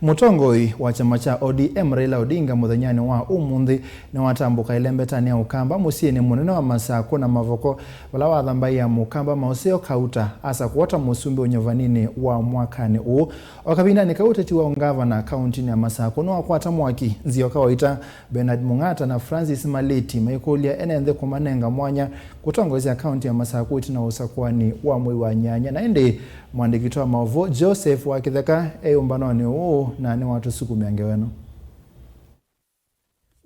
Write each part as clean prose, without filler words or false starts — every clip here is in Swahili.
Mutongoi wa chama cha ODM Raila Odinga muthenyani wa umunthi ni watambuka ilembetani ya Ukamba musyini munene wa Masaku na Mavoko vala wathambai ya Mukamba mauseo kauta asa kuota musumbi unyovanini wa mwakani uu. O kavindani kau uteti wa ungavana kauntini ya Masaku no wakwata mwaki Nzioka Waita, Bernard Mung'ata na Francis Maliti maikulia enenthe kumanenga mwanya kutongoesya kaunti ya Masaku itina usakuani wa mwei wa nyanya. Na indi mwandikitwa wa mauvoo Joseph wa Kitheka eyumbanoni uu na ni watusukumia ngeweno.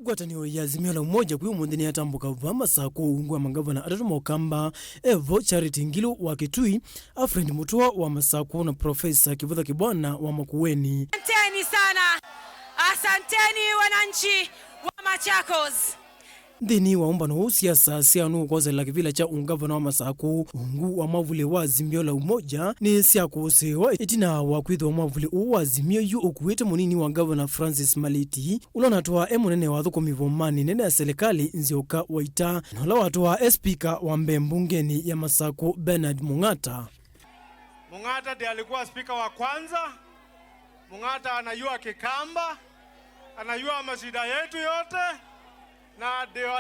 Ngwatanio ya Azimio la Umoja kwi umunthi niyatambuka va Masaku ungu wa mangavana atatu ma Ukamba evo Charity Ngilu wa Kitui, Alfred Mutua wa Masaku na Profesa Kivutha Kibwana wa Makueni. Asanteni sana, asanteni wananchi wa Machakos. Nthini wa umbano huu siasa syanu kwosela kivila cha ungavana wa Masaku ungu wa mwavuli wa Azimio la Umoja ni syakuusiwa itina wa kwithwa mwavuli uu wa Azimio yu ukuite munini wa gavana Francis Maliti ula unatwaa e munene wa thukumi vomani nene ya serikali Nzioka Waita na ula watwaa e spika wa mbe mbungeni ya Masaku Bernard Mung'ata. Mung'ata ndiye alikuwa spika wa kwanza. Mung'ata anajua Kikamba, anajua mashida yetu yote, na ndio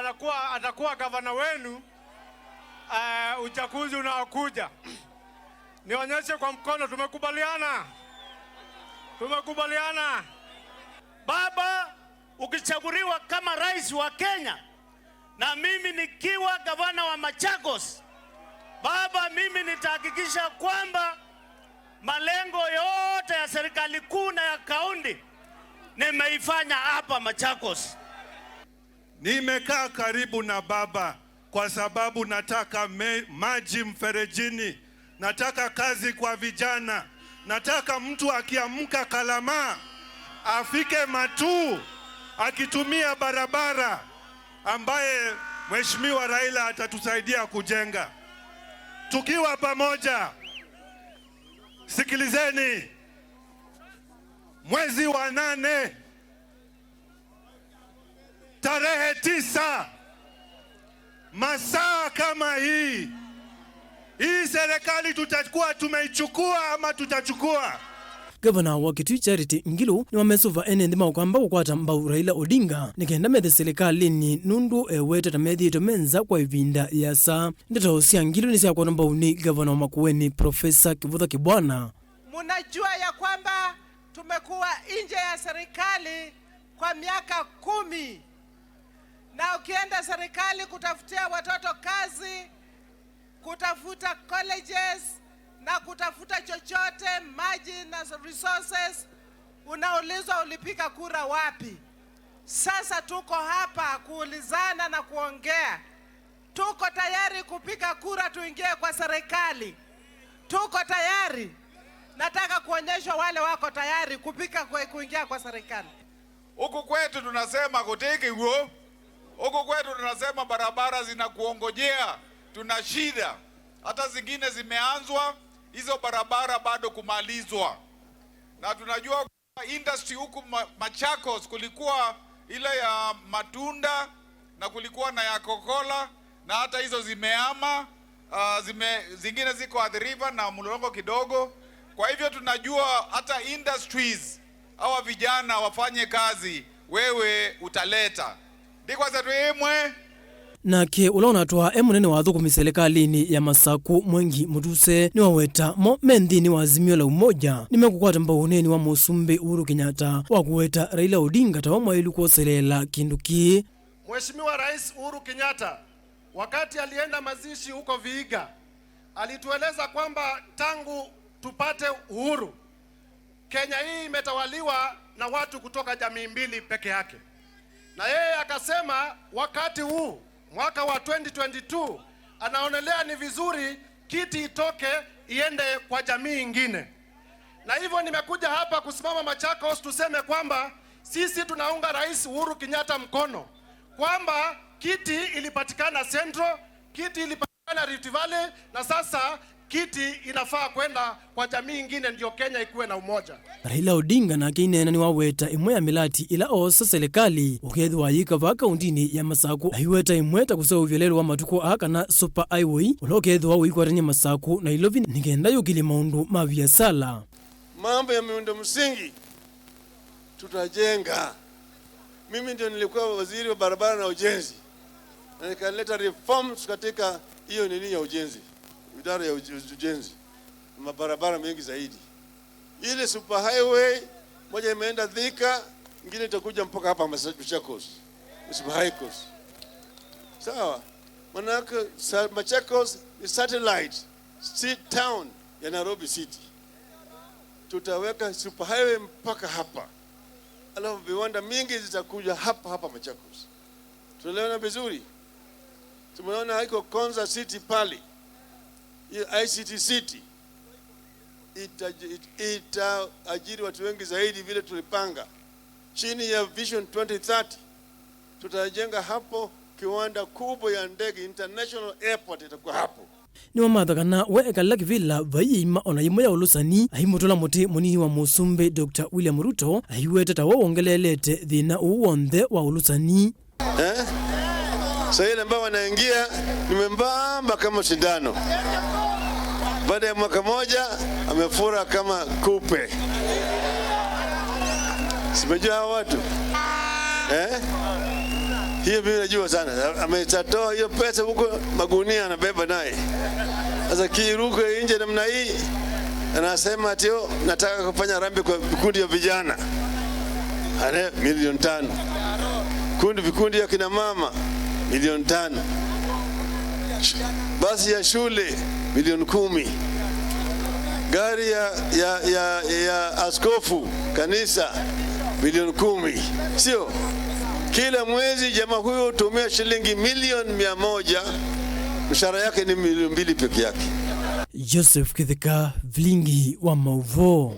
atakuwa gavana wenu uchaguzi unaokuja. Nionyeshe kwa mkono, tumekubaliana. Tumekubaliana. Baba, ukichaguliwa kama rais wa Kenya na mimi nikiwa gavana wa Machakos, baba, mimi nitahakikisha kwamba malengo yote ya serikali kuu na ya kaunti nimeifanya hapa Machakos. Nimekaa karibu na baba kwa sababu nataka maji mferejini, nataka kazi kwa vijana, nataka mtu akiamka Kalama afike Matuu akitumia barabara ambaye Mheshimiwa Raila atatusaidia kujenga. Tukiwa pamoja, sikilizeni, mwezi wa 8 tarehe 9 masaa kama hii, hii serikali tutakuwa tumeichukua ama tutachukua. Gavana wa Kitui Charity Ngilu ni wamesuva ene nthima ukamba kukwata mbau Raila Odinga nikenda methe serikalini nundu ewete ta methito menza kwa ivinda ya saa. Ndeto sya Ngilu ni syakwata mbau ni gavana wa Makueni Profesa Kivutha Kibwana. Munajua ya kwamba tumekuwa nje ya serikali kwa miaka 10, na ukienda serikali kutafutia watoto kazi, kutafuta colleges na kutafuta chochote, maji na resources, unaulizwa ulipiga kura wapi. Sasa tuko hapa kuulizana na kuongea. Tuko tayari kupiga kura tuingie kwa serikali. Tuko tayari. Nataka kuonyesha wale wako tayari kupiga kuingia kwa serikali. Huku kwetu tunasema kutiki huo. Huku kwetu tunasema barabara zinakuongojea. Tuna shida. Hata zingine zimeanzwa, hizo barabara bado kumalizwa. Na tunajua industry huku Machakos kulikuwa ile ya matunda na kulikuwa na ya Coca-Cola, na hata hizo zimeama, zingine ziko Athi River na Mlolongo kidogo. Kwa hivyo tunajua hata industries hawa vijana wafanye kazi, wewe utaleta. Ndikwa tuimwe. Nake ula unatwaa e munene wa thukumi serikalini ya Masaku Mwengi Mutuse ni waweta mo menthini wa Azimio la Umoja nimekukwata mbau uneni wa musumbi Uhuru Kenyatta wa kuweta Raila Odinga tawa mwailu kuoselela kindu ki. Mheshimiwa Rais Uhuru Kenyatta wakati alienda mazishi huko Vihiga alitueleza kwamba tangu tupate uhuru Kenya hii imetawaliwa na watu kutoka jamii mbili peke yake. Na yeye akasema wakati huu mwaka wa 2022 anaonelea ni vizuri kiti itoke iende kwa jamii ingine. Na hivyo nimekuja hapa kusimama Machakos tuseme kwamba sisi tunaunga Rais Uhuru Kenyatta mkono kwamba kiti ilipatikana Central, kiti ilipatikana Rift Valley, na sasa kiti inafaa kwenda kwa jamii ingine ndio Kenya ikuwe na umoja. Raila Odinga nake inena ni waweta imwe ya milati ila osa serikali ukethwa yikava kauntini ya Masaku aiweta imwe ta kuseuvya lelu wa matuku aka kana super highway ula ukethwa wikwatania Masaku na Ilovi nikenda yukili maundu ma biasala. Mambo ya miundo msingi Tutajenga. Mimi ndio nilikuwa waziri wa barabara na ujenzi, na nikaleta reforms katika hiyo nini ya ujenzi, idara ya ujenzi, mabarabara mengi zaidi. Ile super highway moja imeenda Thika, ingine itakuja mpaka hapa Machakos, super highway. Sawa, manake Machakos ni satellite city town ya Nairobi City. Tutaweka super highway mpaka hapa, alafu viwanda mingi zitakuja hapa hapa Machakos. Tunaelewana vizuri? Tumeona iko Konza City pale, hiyo ICT City itaajiri watu wengi zaidi vile tulipanga. Chini ya Vision 2030 tutajenga hapo kiwanda kubwa ya ndege, international airport itakuwa hapo. Ni wamathakana we ekala kivila vaiima ona yimwe ya ulusani aimutula muti munini wa musumbi Dr. William Ruto aiwete ta wongelelete thina uu wonthe wa ulusani. Sasa ile ambao wanaingia ni membamba kama sindano, baada ya mwaka moja amefura kama kupe. Simejua hao watu Hiyo mimi najua sana. Ametoa hiyo pesa huko magunia anabeba naye. Sasa kiruka nje namna hii anasema ati nataka kufanya harambee kwa vikundi vya vijana. Ana milioni 5. Kundi vikundi ya kina mama milioni 5. Basi ya shule milioni 10. Gari ya askofu kanisa milioni 10. Sio? Kila mwezi jamaa huyo hutumia shilingi milioni 100, mshahara yake ni milioni 2 peke yake. Joseph Kithika, Vlingi wa Mauvo.